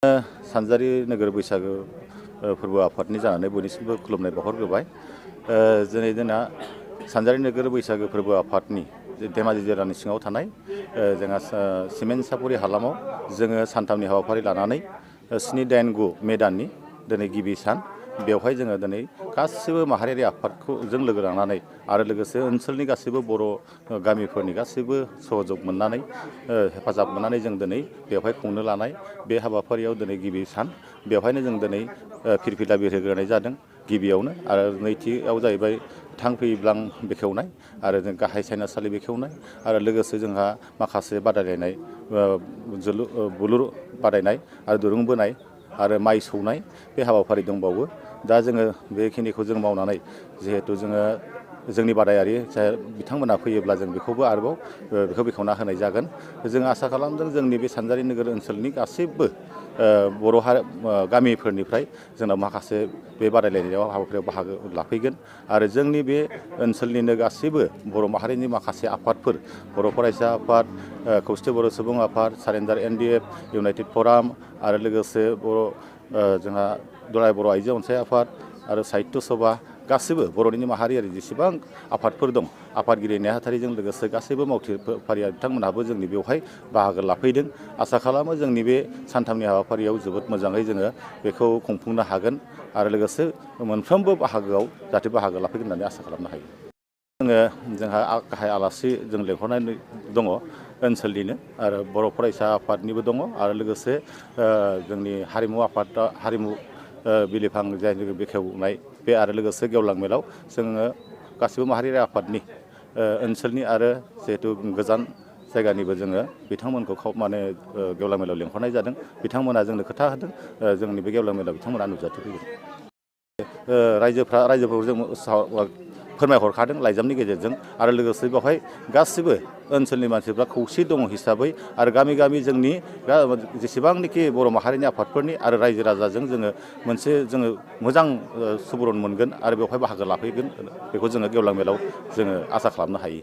सानजारि नोगोर बैसागो फोरबो आफादनि जानानै बयनिसिमबो खुलुमनाय बावहरग्रोबाय। दिनै जोंना सानजारि नोगोर बैसागो फोरबो आफादनि धेमाजि जिल्लानि सिङाव थानाय जोंहा सिमेन्ट सापरि हालामाव जोङो सानथामनि हाबाफारि लानानै 7-8-9 मे दाननि दिनै गिबि सान बेवहाय जोङो दिनै गासिबो माहारियारि आफादखौ जों लोगो लानानै आरो लोगोसे ओनसोलनि गासैबो बर' गामिफोरनि गासैबो सहयोग मोननानै हेफाजाब मोननानै जों दिनै बेवहाय खुंनो लानाय बे हाबाफारियाव दिनै गिबि सान बेवहायनो जों दिनै फिरफिला बिरहोग्रोनाय जादों गिबियावनो आरो नैथियाव जाहैबाय थां फैब्लां बेखेवनाय आरो जों गाहाय सायनासालि बेखेवनाय आरो लोगोसे जोंहा माखासे बादायलायनाय बुलुर बादायनाय आरो दुरुं बोनाय आरो माइ सौनाय बे हाबाफारि दंबावो। दा जोङो बेखिनिखौ जों मावनानै जिहेतु जोङो जोंनि बादायारि बिथांमोना फैयोब्ला जों बेखौबो आरोबाव बेखौ बेखेवना होनाय जागोन। जों आसा खालामदों जोंनि बे सानजारि नोगोर ओनसोलनि गासैबो बर' गामिफोरनिफ्राय जोंनाव माखासे बे बादायलायनायाव हाबाफारियाव बाहागो लाफैगोन आरो जोंनि बे ओनसोलनिनो गासैबो बर' माहारिनि माखासे आफादफोर बर' फरायसा आफाद, खौसेथि बर' सुबुं आफाद, सारेन्डार NDF, इउनाइटेड फराम आरो लोगोसे जोंहा दुलाराय बर' आइजो अनसाय आफाद आरो साहित्य सभा गासैबो बर'नि माहारियारि जेसेबां आफादफोर दं आफादगिरि नेहाथारिजों लोगोसे गासैबो मावथिफारिया बिथांमोनहाबो जोंनि बेवहाय बाहागो लाफैदों। आसा खालामो जोंनि बे सानथामनि हाबाफारियाव जोबोद मोजाङै जोङो बेखौ खुंफुंनो हागोन आरो लोगोसे मोनफ्रोमबो बाहागोआव जाहाथे बाहागो लाफैगोन होननानै आसा खालामनो हायो। जोंहा गाहाय आलासि जों लेंहरनाय दङ ओनसोलनिनो आरो बर' फरायसा आफादनिबो दङ आरो लोगोसे जोंनि हारिमु आफाद हारिमु बिलिफां जायनि बेखेवनाय बे आरो लोगोसे गेवलां मेलाव जोङो गासिबो माहारियारि आफादनि ओनसोलनि आरो जिहेतु गोजान जायगानिबो जोङो बिथांमोनखौ गेवलां मेलाव लेंहरनाय जादों। बिथांमोना जोंनो खोथा होदों जोंनि बे गेवलां मेलाव बिथांमोना नुजाथिफैगोन। रायजोफोरखौ जों फोरमायहरखादों लाइजामनि गेजेरजों आरो लोगोसे बेवहाय गासिबो ओनसोलनि मानसिफ्रा खौसे दङ हिसाबै आरो गामि गामि जोंनि जेसेबांनाखि बर' माहारिनि आफादफोरनि आरो रायजो राजाजों जोङो मोनसे मोजां सुबुरुन मोनगोन आरो बेवहाय बाहागो लाफैगोन बेखौ जोङो गेवलां मेलाव जोङो आसा खालामनो हायो।